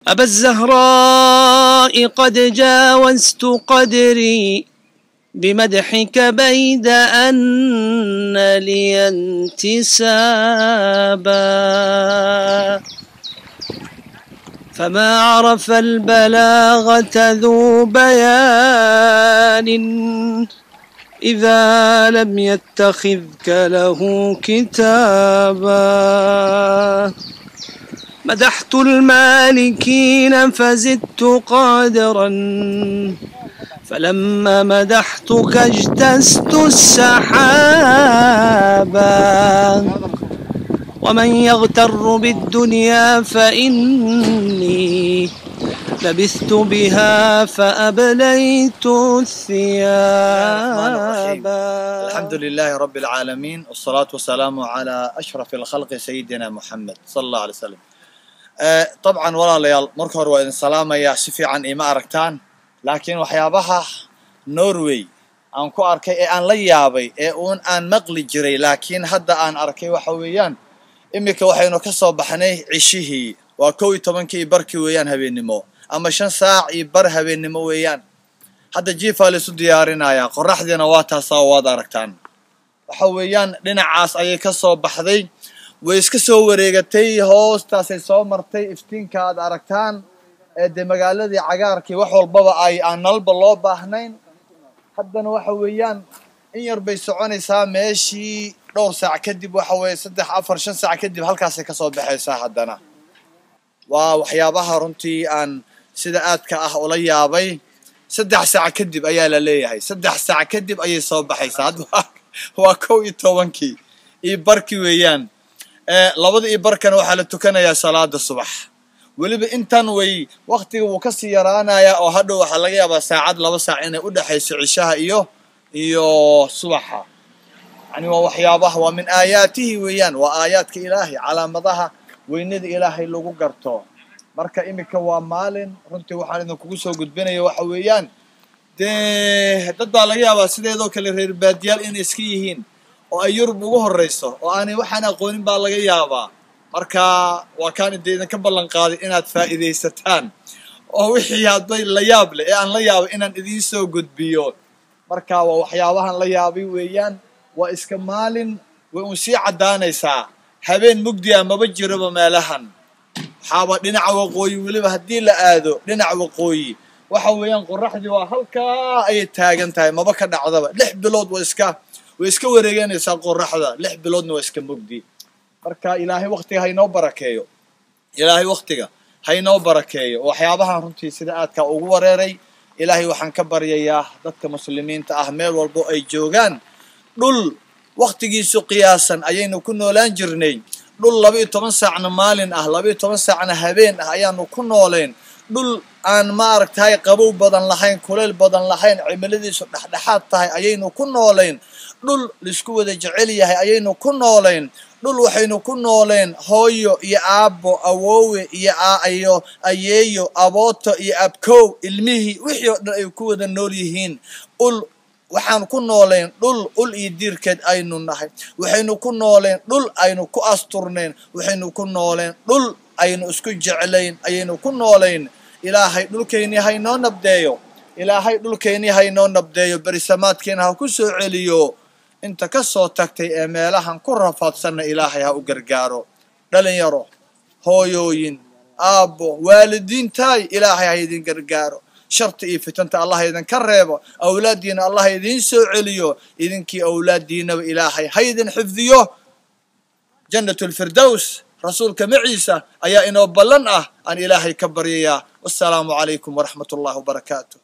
أبا الزهراء قد جاوزت قدري بمدحك بيد أن لي انتسابا، فما عرف البلاغة ذو بيان إذا لم يتخذك له كتابا. مدحت المالكين فزدت قادرا، فلما مدحتك اجتزت السحابا. ومن يغتر بالدنيا فإني لبثت بها فأبليت الثياب. الحمد لله رب العالمين، والصلاة والسلام على أشرف الخلق سيدنا محمد صلى الله عليه وسلم. Dabcan walaalayaal, marka hore waa idin salaamayaa. Si fiican ima aragtaan, laakiin waxyaabaha Norway aan ku arkay ee aan la yaabay ee uun aan maqli jiray laakiin hadda aan arkay waxa weeyaan, iminka waxaynu ka soo baxnay cishihii. Waa 11-kii barkii weeyaan habeennimo, ama 5 saac iyo bar habeennimo weeyaan. Hadda jiifaa laisu diyaarinayaa, qoraxdiina waa taasaa, waad aragtaan. Waxa weeyaan dhinacaas ayay ka soo baxday, way iska soo wareegatay, hoostaasay soo martay. Iftiinka aad aragtaan ee dee magaaladii cagaarkii wax walbaba ay aan nalba loo baahnayn. Haddana waxa weeyaan in yar bay soconaysaa meeshii. Dhowr saac kadib, waxa weeye 3, 4, 5 saac kadib, halkaasay kasoo baxaysaa haddana. Waa waxyaabaha runtii aan sida aadka ah ula yaabay. 3 saac kadib ayaa la leeyahay, 3 saac kadib ayay soo baxaysaa. Hadda waa 11-kii iyo barkii weeyaan. Labada iyo barkana waxaa la tukanayaa salaada subax. Weliba intan way waktiga wuu kasii yaraanayaa, oo hadhow waxaa laga yaabaa saacad, 2 saac inay u dhexayso cishaha iyo subaxa. Yani waa waxyaabaha, waa min aayaatihi weeyaan, waa aayaadka Ilaahay, calaamadaha weynada Ilaahay lagu garto. Marka iminka waa maalin runtii waxaan idinkugu soo gudbinaya waxa weeyaan, dee dad baa laga yaabaa sideedoo kale reer baadiyaal inay iska yihiin oo ay Yurub ugu horreyso oo aanay waxaan aqoonin baa laga yaabaa. Marka waa kaan dee idinka ballan qaaday inaad faa'iidaysataan oo wixii hadday la yaab leh ee aan la yaabay inaan idiin soo gudbiyo. Marka waa waxyaabahan la yaabay weeyaan. Waa iska maalin, way uun sii caddaanaysaa. Habeen mugdiya maba jiraba meelahan. Waxaaba dhinaca waqooyi, weliba haddii la aado dhinaca waqooyi, waxa weeyaan qoraxdii waa halkaa ayay taagan tahay, maba ka dhacdaba. 6 bilood waa iska wareeganaysaa qoraxda, 6 biloodna waa iska mugdi. Marka Ilaahay waktiga hainoo barakeeyo, Ilaahay waktiga hainoo barakeeyo. Waxyaabahan runtii sida aadka ugu wareeray. Ilaahay waxaan ka baryayaa dadka muslimiinta ah meel walbo ay joogaan. Dhul waktigiisu qiyaasan ayaynu ku noolaan jirnay, dhul 12 saacna maalin ah, 12 saacna habeen ah ayaanu ku nooleen, dhul aan maaragtay qabow badan lahayn, kuleyl badan lahayn, cimiladiisu dhexdhexaad tahay ayaynu ku noolayn, dhul laisku wada jecel yahay ayaynu ku noolayn, dhul waxaynu ku nooleen hooyo iyo aabbo, awoowe iyo ayeeyo, abooto iyo abkow, ilmihii wixii oo dhan ay ku wada nool yihiin. Ul waxaan ku noolayn dhul ul iyo diirkeed aynu nahay. Waxaynu ku nooleen dhul aynu ku asturnayn. Waxaynu ku nooleen dhul aynu isku jeclayn ayaynu ku noolayn. Ilaahay dhulkeennii haynoo nabdeeyo, Ilaahay dhulkeennii haynoo nabdeeyo, berisamaadkeena ha ku soo celiyo. Inta ka soo tagtay ee meelahan ku rafaadsanna Ilaahay ha u gargaaro. Dhalinyaro, hooyooyin, aabbo, waalidiintaay, Ilaahay ha idin gargaaro. Sharta iyo fitanta Allah idinka reebo. Awlaaddiina Allah idiin soo celiyo. Idinkii awlaaddiinaba Ilaahay ha idin xifdiyo. Jannatulfirdows rasuulka maciisa ayaa inoo ballan ah aan Ilaahay ka baryayaa. Wassalaamu calaykum waraxmat ullahi wabarakaatu.